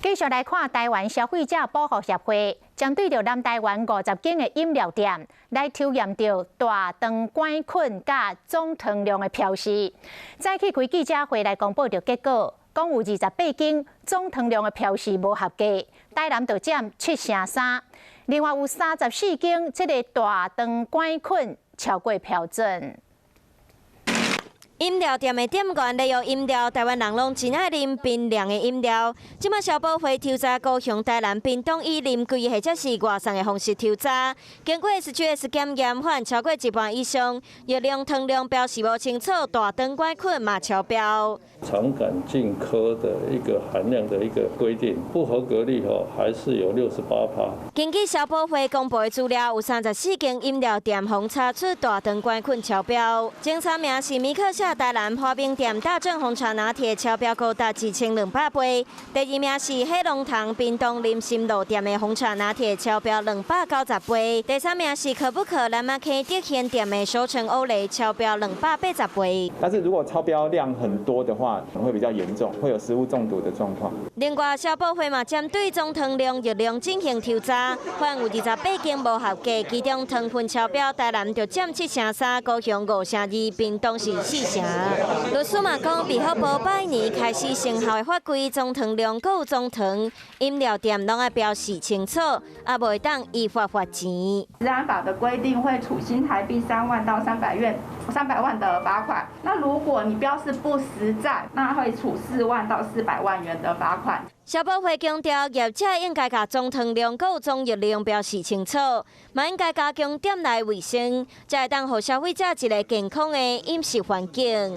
繼續來看臺灣消費者保護協會針對著南臺灣50間的飲料店來抽驗著大腸桿菌佮總糖量的標示。早起開記者會來公布著結果，講有28間總糖量的標示無合格，台南就佔7成3，另外有34間這个大腸桿菌超過標準。飲料店的店員咧用飲料，臺灣人攏真愛啉冰涼的飲料。這擺消保會抽查高雄、台南、屏東以臨櫃或者是外送的方式抽查，經過 SGS 檢驗，發現超過一半以上熱量、糖量標示無清楚，大腸桿菌嘛超標。腸桿菌科的一個含量的一個規定，不合格率吼還是有68%。根據消保會公布的資料，有34間飲料店予查出大腸桿菌超標。前三名是米克夏台南華明店大正紅茶拿鐵超標高達1200倍，第二名是黑龍糖屏東林森路店的紅茶拿鐵超標290倍，第三名是可不可南馬溪德賢店的熟成歐蕾超標280倍。但是如果超標量很多的話，可能會比較嚴重，會有食物中毒的狀況。另外，消保會嘛針對總糖量、熱量進行抽查，發現有28間無合格，其中糖分超標，台南就佔7成3，高雄5成2，屏東是4成。律師嘛講，衛福部八一年開始生效的法規，總糖量閣有總糖，飲料店攏愛標示清楚，也袂當依法罰錢。食安法的規定會處新台幣3萬到300元、300萬的罰款。那如果你標示不實在，那會處4萬到400萬元的罰款。消保會強調，業者應該共總糖量閣有總熱量標示清楚，嘛應該加強店內衛生，才會當予消費者一个健康的飲食環境。